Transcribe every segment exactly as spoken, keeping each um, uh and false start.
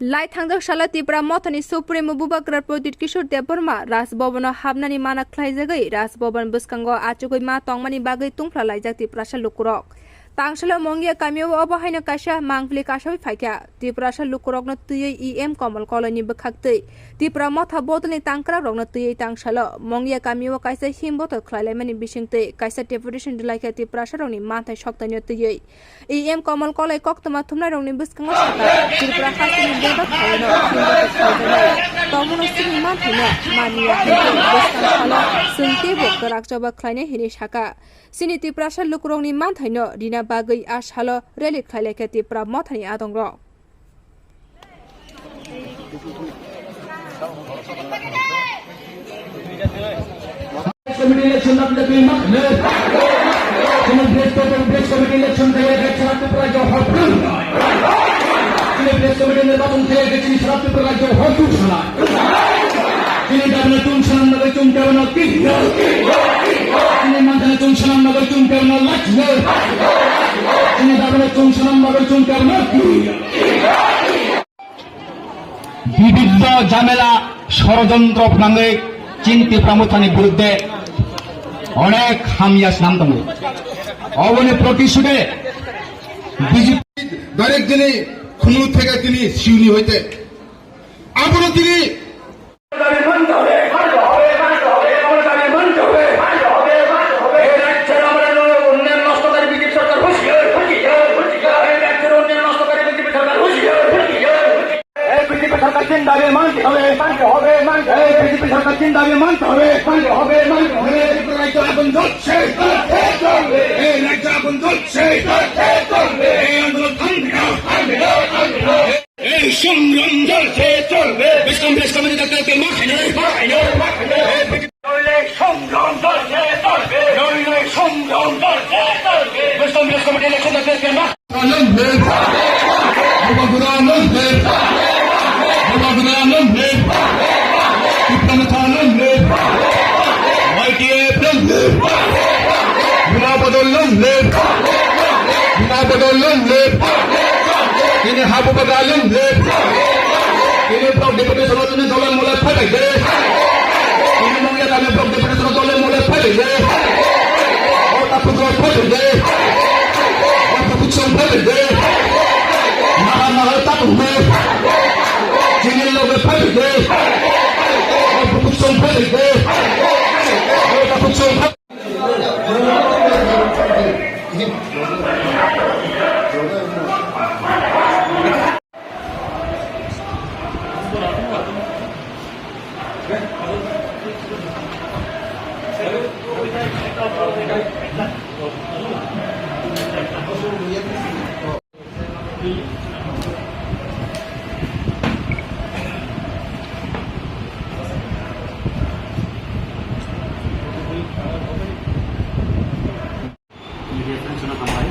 Lai thangjak salo Tipra Mothani Supremo Bubagra Pradyut Kishore Debbarma Raj Bhavan-o habnani mana khlaijagwi Raj Bhavan bwskango achugwi ma tongmani bagwi tungphla laijak Tiprasa lukurok. Tangsalo Mongia kamio obo haino kaisa mangpili kasawi phaikha. Tiprasa lukurokno twiwi E M Komol Koloini bwkhaktwi Tipra Motha bodolni tangkrakrokno twiwi tangsalo Mongia kamio kaisa him botol khlailaimani bisingtwi kaisa deputation rwlaikha Tiprasarokni manthai soktaino twiwi. E M Komol Koloi koktwma thumnairokni bwskango sakha, Tripura hasteni bebak khairokno himbato khlaijaknai tongmano chini manthaino manya hwnkhe bwskang salo chwng teibo kwrak choba khlainai hwnwi sakha. Chini Tiprasa lukurokni manthaino rina bagwi a salo rally khlailaikha Tipra Mothani adongrok. Committee election na bile bile mak ne. Chini village total village committee election kaya kaya chana Tripura jo hor pun. Chini village committee nirbachon kaya kaya chini chana Tripura jo hor pun sana. Chini dabna chung sanam na chung kaya na ki. Chini mantana chung sanam na chung kaya na lak ne. Chini dabna chung sanam na chung kaya na ki. Bibiddo jamela sorojontro phnangwi chini Tipra Mothani biruddhe onek hamya snam tongo. Oboni protishude B J P direct dini khunu theke tini siuni hoite. Abono tini এই বিজেপি সরকার জিন্দাবে মানতে হবে, মানতে হবে, মানতে হবে। এই বিজেপি সরকার জিন্দাবে মানতে হবে, মানতে হবে, মানতে হবে। ত্রিপুরা রাজ্য আগুন জ্বলছে, জ্বলছে, জ্বলবে। এই রাজ্য আগুন জ্বলছে, জ্বলছে, জ্বলবে। এই আন্দোলন থামবে না, থামবে না, থামবে না। এই সংগ্রাম চলছে, চলবে। বেশ কম, বেশ কম, এটা কালকে মাথায় নেই, মাথায় নেই, মাথায় নেই। এই বিজেপি নইলে সংগ্রাম চলছে, চলবে। নইলে সংগ্রাম চলছে, চলবে। বেশ কম, বেশ কম, এটা ইলেকশন কালকে মা- Long live! Bubagra long live! Bubagra long live! Tipra Motha long live! Y T F long live! Buma Badal long live! Buma Badal long live! Tini ha Bubagra long live! Tini block deputation o tini dole mole phailai de. Tini Mongia kami block deputation o dole mole phailai de. O takhuk rok phailai de. O takhuk song phailai de. Naha naha takhuk rok. Tini loge phailai de. O takhuk song phailai de. O takhuk song phailai de. Media friends no hambai.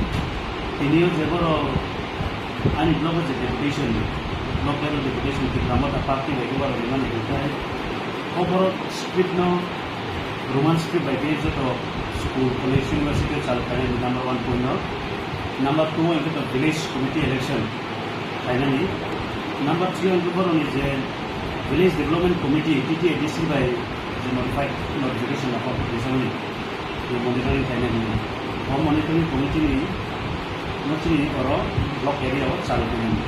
Tini o je boro ani block o je deputation, block level deputation Tipra Motha party bai khe boro rimani hwnkhe o boro script no Roman script bai khe joto school, college, university o chal khainani number one point no, number two o hwnkhe to village committee election khainani, number three o hwnkhe boroni je village development committee, T T A D C bai je modified notification no hor rijak mani. Monitoring khainai hwnwi. O monitoring committee ni no chini oro block area o chal khainai.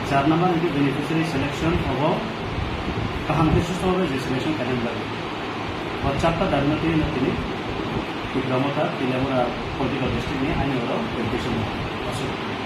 Char number hwnkhe beneficiary selection obo kaham khe susto bai je selection khainai bagwi. O charta dabi no tini no tini Tipra Motha Teliamura political district ni ani oro education aswk.